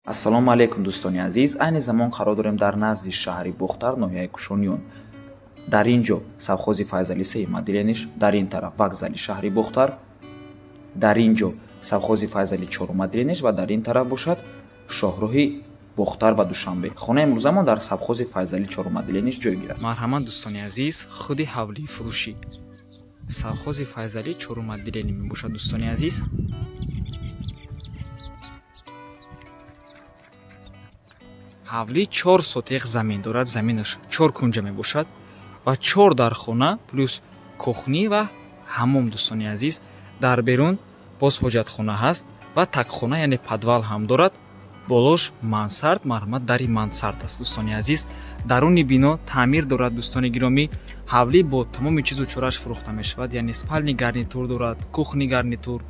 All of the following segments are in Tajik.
Ассалому алайкум, дӯстони азиз. Айни замон қарор дорем дар назди шаҳри Бохтар, ноҳияи Кушониён. Дар ин ҷо совхози Файзали сеюм отделениш, дар ин тараф вокзали шаҳри Бохтар, дар ин ҷо совхози Файзали чорум отделениш ва дар ин тараф бошад шоҳроҳи Бохтар ва Душанбе. Хонаи имрӯзамон дар совхози Файзали чорум отделениш ҷой гирифт. Марҳамат, дӯстони азиз, худи ҳавлии фурӯшӣ совхози Файзали чорум отделени мебошад, дӯстони азиз. Ҳавлӣ 4 сотиқ замин дорад, заминаш 4 кунҷа мебошад ва 4 дархона плюс кухни ва ҳаммом, дӯстони азиз. Дар берун боз ҳоҷатхона ҳаст ва такхона, яъне подвал ҳам дорад. Болош мансард, марҳамат, дари мансард аст, дӯстони азиз. Даруни бино таъмир дорад, дӯстони гиромӣ. Ҳавлӣ бо тамоми чизу чораш фурӯхта мешавад, яъне спальни гарнитур дорад, кухни гарнитур,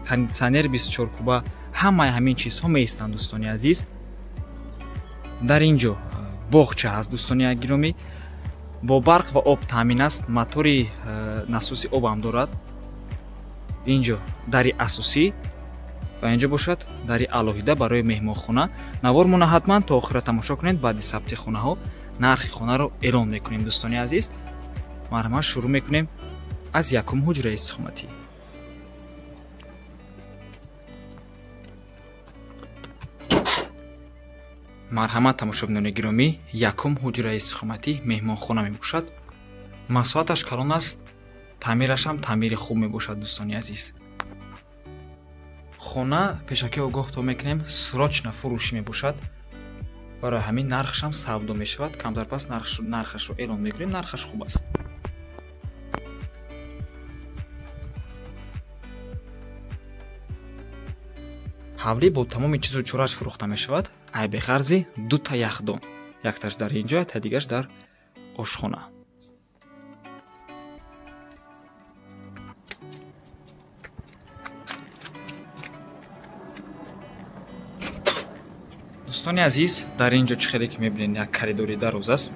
кондитсионер 24 куба, ҳамаи ҳамин чизҳо меистанд, дӯстони азиз. Дар ин ҷо боғча ҳаст, дӯстони гиромӣ. Бо барқ ва об таъмин аст, мотори насоси об ҳам дорад. Ин ҷо дари асосӣ ва ин ҷо бошад дари алоҳида барои меҳмонхона. Навормона ҳатман то охира тамошо кунед. Баъди сабти хонаҳо нархи хонаро эълон мекунем, дӯстони азиз. Марҳамат, шурӯъ мекунем аз якум ҳуҷраи истиқоматӣ. Марҳамат, тамошобинони гиромӣ, якум ҳуҷраи истиқоматӣ меҳмонхона мебошад. Масоҳаташ калон аст, таъмираш ҳам таъмири хуб мебошад, дӯстони азиз. Хона пешакӣ огоҳтон мекунем, срочно фурӯшӣ мебошад. Барои ҳамин нархаш ҳам савдо мешавад. Камтар пас нархашро эълон мекунем, нархаш хуб аст. Ҳавлӣ бо тамоми чизу чораш фурӯхта мешавад. Айби ғарзи дута яхдон, якташ дар ин ҷо, якта дигаш дар ошхона. Дӯстони азиз, дар ин ҷо чӣ хеле ки мебинед, як коридори дароз аст.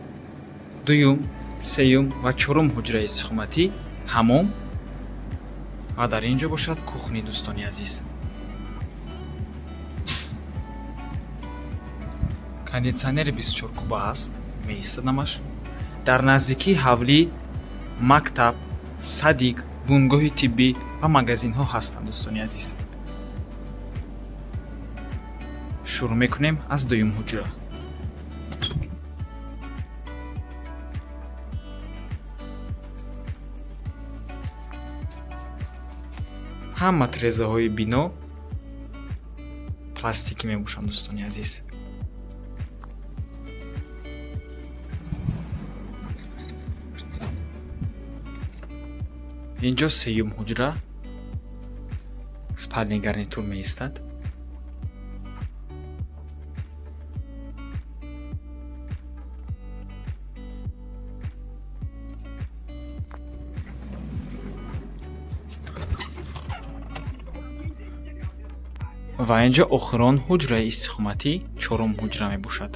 Дуюм, сеюм ва чорум ҳуҷраи истиқоматӣ, ҳамом ва дар ин ҷо бошад кухни, дӯстони азиз. Кондитсионери 24 куба аст, меистад намаш. Дар наздикии ҳавлӣ мактаб, садик, бунгоҳи тиббӣ ва магазинҳо ҳастанд, дӯстони азиз. Шурӯъ мекунем аз дуюм ҳуҷра. Ҳама тирезаҳои бино пластикӣ мебошанд, дӯстони азиз. Ин ҷо сеюм ҳуҷра, спальни гарнитур меистад. Ва ин ҷо охирон ҳуҷраи истиқоматӣ, чорум ҳуҷра мебошад.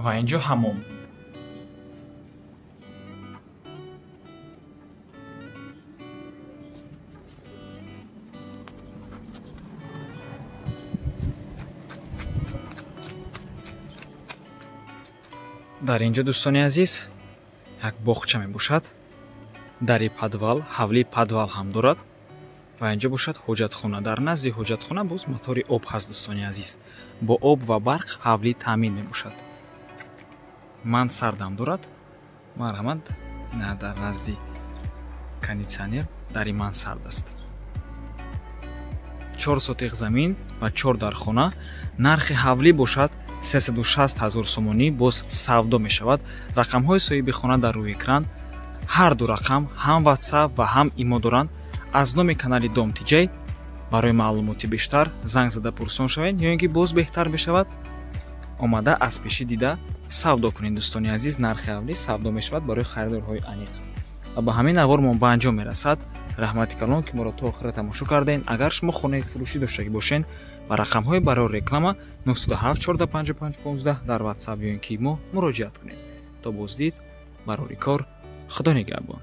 Ва ин ҷо ҳамом. Дар ин ҷо, дӯстони азиз, як боғча мебошад. Дари подвал, ҳавлии подвал ҳам дорад. Ва ин ҷо бошад ҳоҷатхона. Дар назди ҳоҷатхона боз мотори об ҳаст, дӯстони азиз. Бо об ва барқ ҳавлӣ таъмин мебошад. Мансардам дорад. Марҳамат, дар назди кондитсионер дари мансард аст. 4 сотиқ замин ва 4 дархона. Нархи ҳавлӣ бошад 360 000 сомонӣ, боз савдо мешавад. Рақамҳои соҳиби хона дар рӯи экран. Ҳар ду рақам ҳам WhatsApp ва ҳам имо доранд. Аз номи канали Дом Тиҷай барои маълумоти бештар занг зада пурсон шавед, ё ин ки боз беҳтар мешавад омада аз пешӣ дида савдо кунед, дӯстони азиз. Нархи ҳавлӣ савдо мешавад барои харидорҳои аниқ. Ва ба ҳамин навормон ба анҷом мерасад. Раҳмати калон, ки моро то охира тамошо кардед. Агар шумо хонаи фурӯшӣ доштагӣ бошед, Ба рақамҳои барои реклама 907 14 55 15 дар WhatsApp ё ин ки мо муроҷиат кунед. То боздид, барори кор, Худо нигаҳбон.